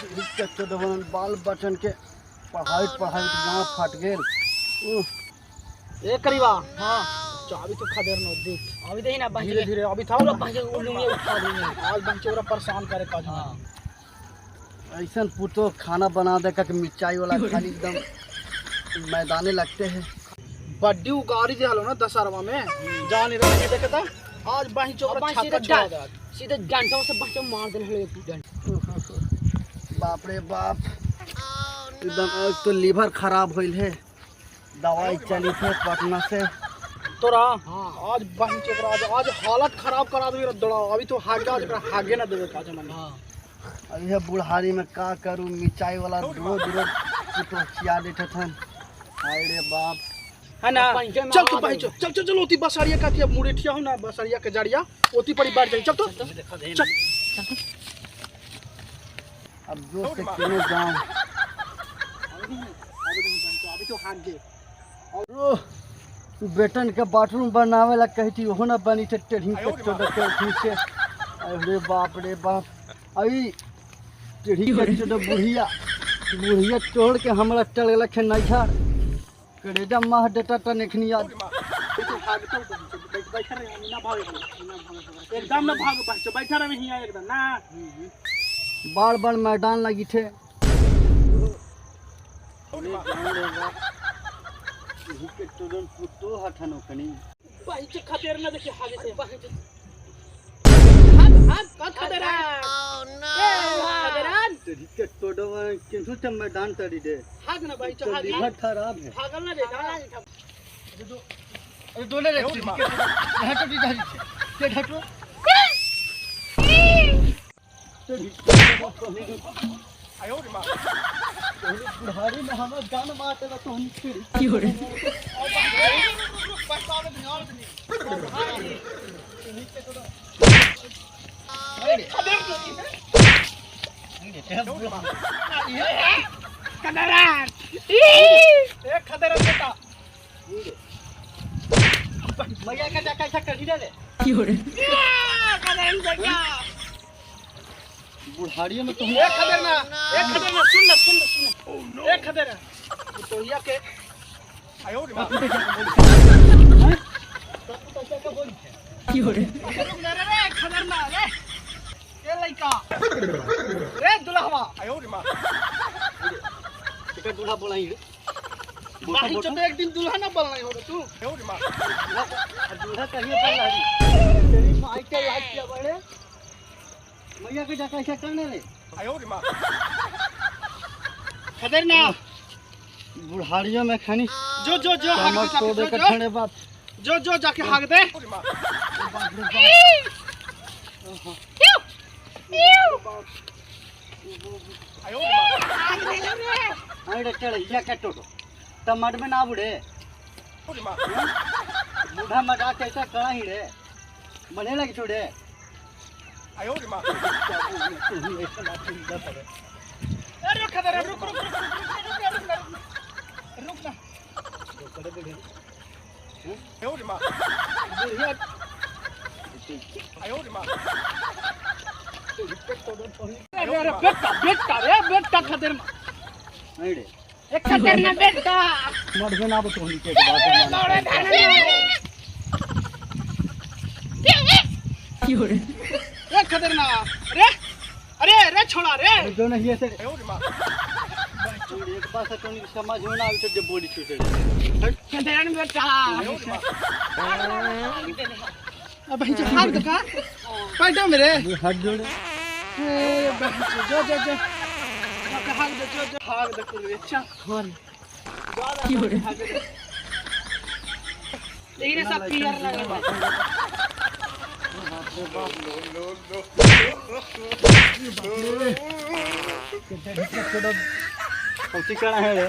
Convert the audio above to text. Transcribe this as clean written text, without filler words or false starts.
बाल बचन के पढ़ाई पढ़ाई गाँव फट गेल। ए करीबा हां चाबी तो खदेर नो देख अभी देखी ना धीरे धीरे अभी था पूरा बहन उलूंगे उठा देंगे आज बहन ओकरा परेशान करे काज। हां ऐसा पुतो खाना बना दे का मिर्चाई वाला खाली एकदम मैदाने लगते हैं। बड्डी उगारी दे हलो ना दशहरवा में जा नहीं रहे देखता आज बहन ओकरा छक्का छोड़ा दे सीधे डंडों से बच्चे मार देने लगे डंड। बाप रे बाप एकदम एक तो लीवर खराब होइल है, दवाई चली थे पटना से तोरा। हां आज बहन ओकरा आज आज हालत खराब करा देबे दड़ा अभी तो हागे आज ओकरा हागे ना देबे काज मन। हां अभी है बुढ़ारी में का करूं मिर्चाई वाला रोज रोज पुतो खिया देते थन। हाय रे बाप है ना चल तू भाई चल चल चल ओती बसरिया का थी मुड़ेठिया हो ना बसरिया के जरिया ओती पड़ी बैठ जाई चल तो चल। अब जोर से केने जाऊं अभी तो हाथ गे और बेटन के बाथरूम बनावे ला कही थी ओहो ना बनी थे टेढ़ी के चोद के पीछे। अरे बाप रे बाप अई टेढ़ी के चोद बुढ़िया बुढ़िया तोड़ के हमरा चल गेला खे नैझर करेजा माह डेटा त नेखनी याद। तो भाग तो बैठ बैठ रहे ना भाग ना भाग एकदम ना भाग बच्चो बैठा रहे हिया एकदम ना बार बार मैदान लगी थे। भाई के खदेर ना देखी हागे से हाथ हाथ का खदेर ओ नो खदेरन तेरी के तोड़ो किंतु ते मैदान तरी दे हाग ना भाई चो हाग लीवर खराब है भागल ना रे अरे दोले रे हटो दी धरी के हटो आयो रे मां बुढ़ारी में हमर जान मारते तो हम फिर की हो रे खदेरन ए खदेरन बेटा मैया का जा कैसा कर दे की हो रे खदेरन बेटा बुढ़ारी में तुम एक खदेर ना सुन ना सुन ना सुन एक खदेर तो या के आयो रे मां की हो रे रुक ना रे खदेर ना रे ए लइका रे दुल्हवा आयो रे मां के दूल्हा बोलाई रे बाकी चो एक दिन दुल्हा ना बनलाई हो रे तू आयो रे मां दूल्हा कहिए बनलाई तेरी माई के लाज किया बड़े मैया के जा कैसा करने रे आयो रे मां खदेर ना बुढ़ारियों में खानी जो जो जो हाग दे जाके बाप जो जो जाके हाग दे आयो रे मां अरे चल या के टोटो टमाटर में ना बुढ़े बूढ़ा मजा कैसा करा ही रे मने लगी छोड़े आयो रे मां अरे खदर रुक रुक रुक रुक रुक रुक ना आयो रे मां बुढ़िया आयो रे मां अरे अरे बेटा बेटा रे बेटा खदर मां नहीं रे एक खदर ना बेटा मर गए ना तो के बाद की हो रे ए खदर ना अरे अरे रे छोड़ा रे जो नहीं है से आयो रे मां एक बात से तो समझ में ना आवे तो जब बोली छूटे खदरन बेटा अब भाई जो हाथ दिखा बैठो मेरे हाथ जोड़े ए बहन जो जो जो हाथ दे जो जो हाथ दे कुल अच्छा हां की हो रे लेकिन सब क्लियर लग रहा है। कौची करा है रे